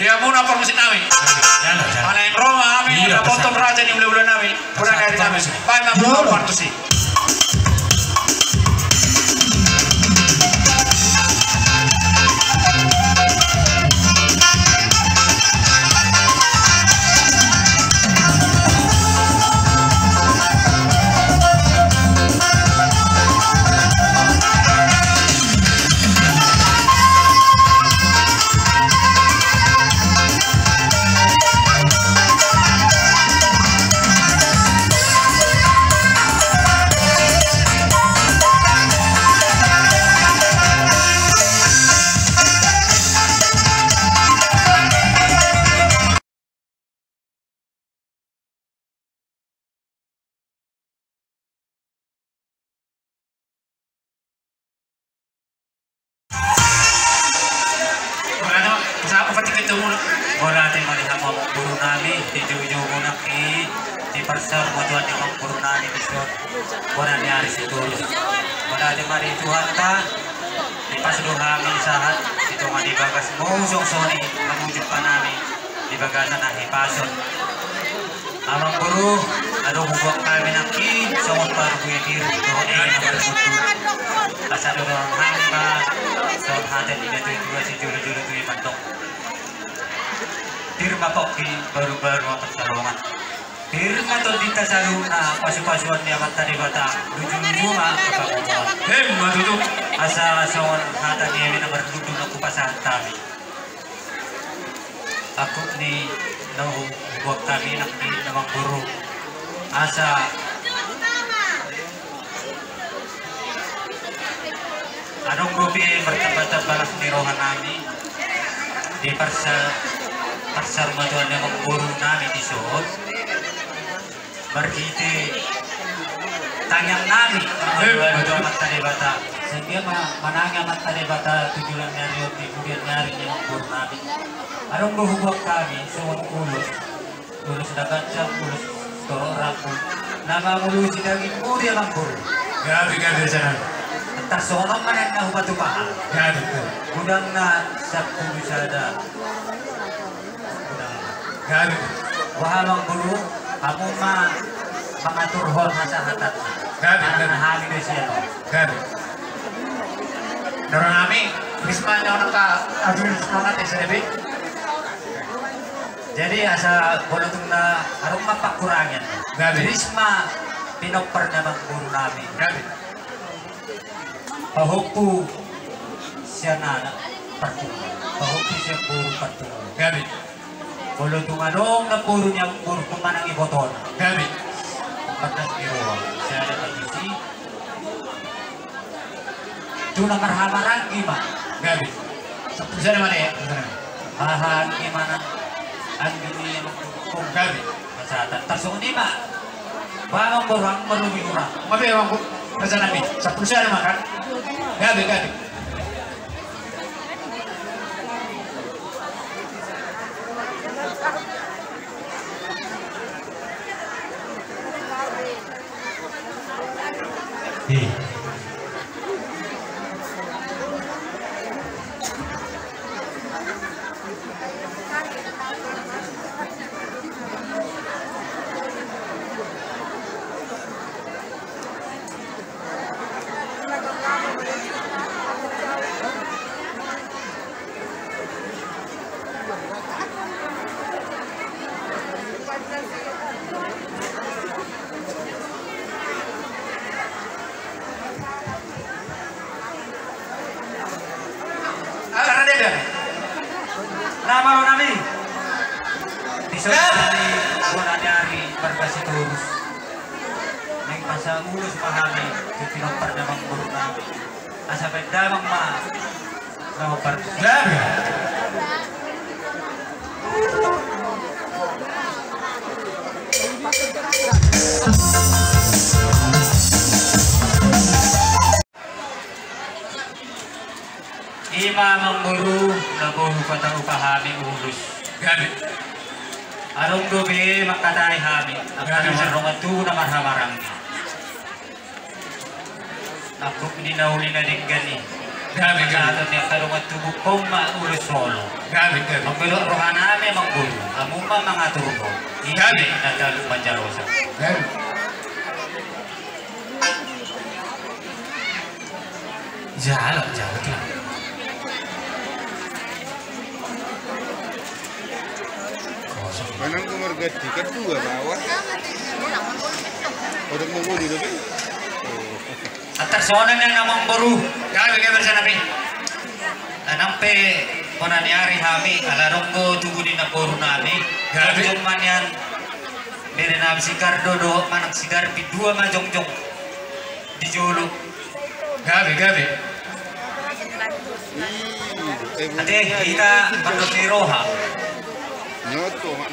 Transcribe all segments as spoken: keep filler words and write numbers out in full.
Di hamuna parmusik nami. Jalo, jalo. Ala naeng ro ma hami, iya, na botom raja ni hulahula nami. Kurang dari kami. Baik, nami. Jalo. Partusi. Mangana, sa-, upat tiga jam mulu. Mauliate ma di hamu amangboru nami, di joujou muna i, di parsaurmatuan ni amangboru nami di son. Bona ni ari Sitorus. Mauliate ma di Tuhanta, dipasu do hami sahat di tonga ni bagas, molo songon i, mangujung panami di bagasan na hipason. Amangboru, adong huboan hami nangkin songon parbue tir dohot eme na marmutu. Asa dohonon hami ma songon hata ni natuatua, sijolojolo tu i mandok: Tir ma pongki, barubaru ma pansalongan. Tir ma tondinta saluhutna, pasupasuan ni Amanta Debata, lujuluju ma angka pangomoan. Emma tutu. Asa songon hata ni eme na marmutu na hupasahat hami. Angkup ni na hu-, huboan hami nangkin amangboru. Asa adong dope martambatamba las ni roha nami di parsa-, parsaurmatuan ni amangboru nami di son. Marhite tangiang nami, eh, mangolu tu Amanta Debata. Sehingga ma-, manangi Amanta Debata tu joloan ni ari on, di kemudian ni ari ni amangboru nami. Adong do huboan hami songon ulos, ulos na ganjang, ulos torop rambu, na mangulusi daging muri, amangboru. Gabe, gabe, sana. Tarsongon on ma na hupatupa. Gabe, gabe. Godangna sampulu sada. Gabe. Boha, amangboru, hamu ma mangatur hol hasahatanna. Gabe, gabe. Hami do sian on. Gabe. Dora nami, risma nyo nangka, aduh, semangat ya, S D B. Jadi asa bolotung na adong ma pangkurangan. Gabe. Risma pinompar ni amangboru nami. Gabe. Pahompu sian anak partunggal, pahompu sian boru partunggal. Gabe. Molo tung adong namboru ni amangboru, tung manang ibotona. Gabe. Pantas ni roha, sada ma tusi. Tu na marhahamaranggi ma. Gabe. Sampulu sada ma, de. Hahamaranggi ma na. Anggi ni amangboru. Gabe. Pasahat. Tarsongon i ma. Ba, amangboru, amang marlubi hura. Gabe, amangboru. Raja nami. Sampulu sada ma, kan? Gabe, gabe. Ala na debe. Na malo nami. Di son, bona ni ari marga Sitorus. Naeng pasahat ulos ma hami tu pinompar ni amangboru nami. Asa baen damang ma. Ima amangboru, na boi hupatupa hami ulos. Gabe. Adong dope mangkatai hami, angka na mardongan tubu na marhahamaranggi. Angkup ni na uli na denggan i. Gabe, gabe. Pasahaton ni angka dongan tubu, on ma ulos holong. Gabe, gabe. Mambelok rohanami, Amangboru, hamu ma mangaturhon. Gabe. Ina talu manjalosa. Gabe. Jalo, jalo, jalo. Kosong. Manang gua marganti, kan dua, bawa. Orang mau gua di depan. Antar sono ni, Amangboru. Gabe, gabe, rajanami. Nang pe bona ni ari hami, ala adong do tubu ni namborunami. Gabe. Jongjong ma nian berenami si Kardo dohot manang si Darpi, dua ma jongjong di jolo. Gabe, gabe. Ate, hita mardos ni roha.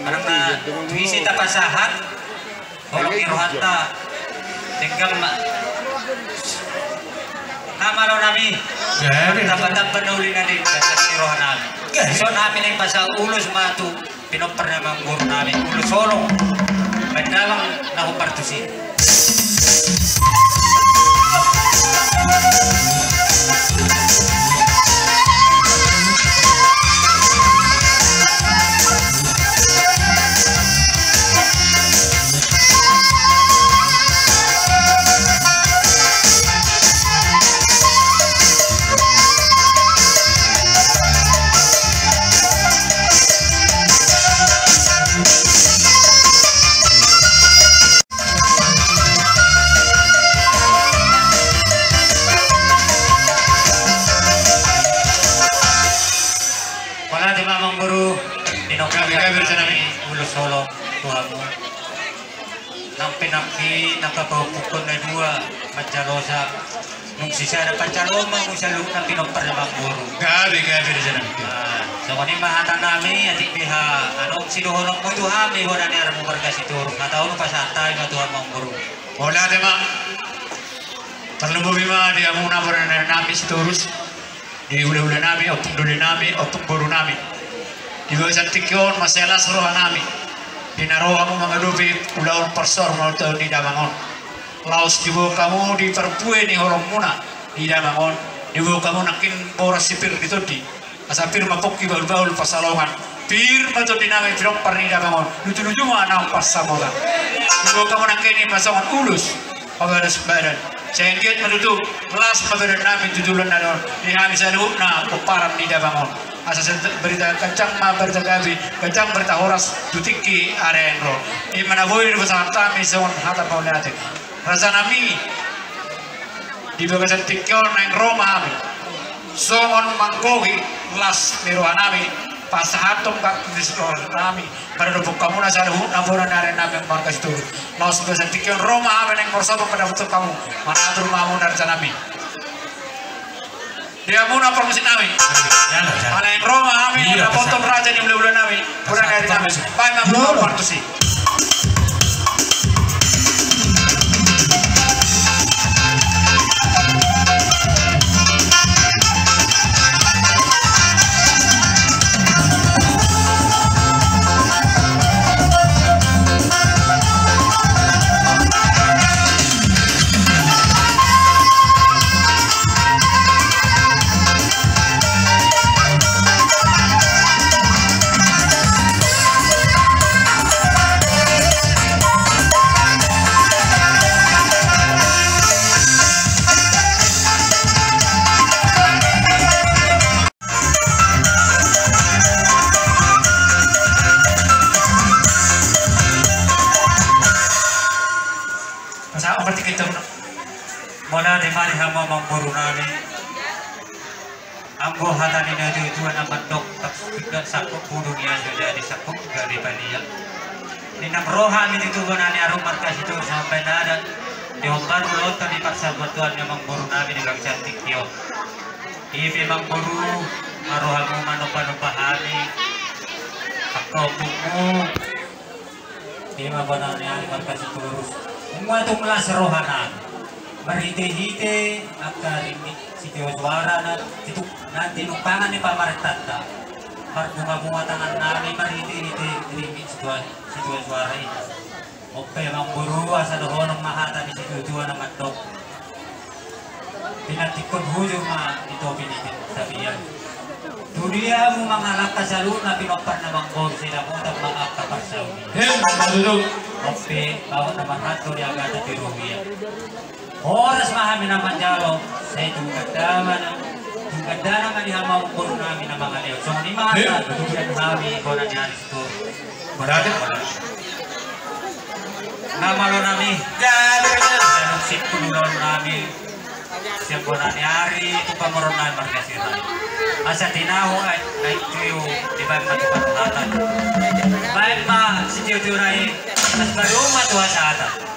Manang na tusi tapasahat holong ni rohanta. Denggan ma. Nama lo nami. Gabe. Tamba-tamba na uli na denggan ni rohanami. Gabe. Dison hami naeng pasahat ulos ma tu pinompar ni amangborunami, ulos holong. Baen damang na hombar tusi. Mauliate ma, Amangboru, di nongkrong kami ulos holong tu hamu. Nang pe nangkin angka pahompuhon na dua manjalosa, nunga sisada panjaloon ma hamu saluhutna pinompar ni amangboru. Gabe, gabe, rajanami. Ah, songon i ma hatanami, atik beha adong sidohononmu tu hami bona ni arimu marga Sitorus, hata on hupasahat hami ma tu hamu, Amangboru. Mauliate ma. Tarlumobi ma di hamuna bona ni arinami Sitorus, di hulahulanami, ompung dolinami, ompung borunami. Di bagasan tingki on mansai las rohanami di na ro hamu mangadopi ulaon parsaurmatuaon ni damang on. Laos diboan hamu di parbue ni holongmuna di damang on, diboan hamu nangkin boras si pir ni tondi. Asa pir ma pongki bahulbahul pansalongan. Pir ma tondinami pinompar ni damang on. Lujuluju ma naung pansamotan. Diboan hamu nangkin i ma songon ulos pabadasbadan. Sai anggiat ma tutu las ma badannami tu joloan na on di hami saluhutna pomparan ni damang on. Asa barita ganjang ma barita gabe, ganjang barita horas tu tingki ari naeng ro. I ma na boi dipasahat hami songon hata mauliate. Rajanami, di bagasan tingki on naeng ro ma hami songon manggohi las ni rohanami, pasahathon bakti ni rohanami maradophon hamuna saluhutna bona ni arinami marga Sitorus. Laos di bagasan tingki on ro ma hami naeng marsogot mandapothon hamu, manatur ma hamuna rajanami. Di hamuna parmusiknami. Ala naeng ro ma hami mandapothon raja ni hulahulanami, bona ni arinami. Baen ma muna partusi. Pasahat ma partingkian on. Mauliate ma di hamu amangborunami. Anggo hata ni natuatua na mandok, tak sudah sangkut bulu ni aja jadi sangkut gari paniak. Ninang roha mi di tubuh nani arum markas itu sampai nada. Di hombar uloto di paksa bertuan ni amangborunami di bagasan tingki on. Ipe amangboru, ma rohamu manombanomba hami. Angka ompungmu. Ima bona ni ari markas Sitorus. Ungma tung las rohanami. Marhitehite angka ringgit sitio suara na tituk nanti nukangan ni pamarentanta. Marbungabunga tangannami marhitehite ringgit sitio suara i. Onpe amangboru, asa dohonon ma hata ni situatua na mandok. Pinantikkon hujur ma di topi ni tapian. Tu dia hamu mangalangka saluhutna pinompar na manggohi, sai dapotan ma angka parsaoran. Hem, ma tutu. Onpe, bagot na marhalto di agama tu rohia. Horas ma hami na manjalo, sai tung gandana, tung gandana ma di hamu boru nami na mangalehon. Songon i ma hata, hem, tutu. Sian hami bona ni ari Sitorus. Bona ni ari. Na malo nami. Gabe, gabe. Sian ulaon nami. Sian bona ni ari tu pamoruon nami marga Sirait. Asa tinahu aek, aek tuyo dibaen ma tu parhata. Baen ma sitiotio nai. Asa padomu ma tu hasahatan.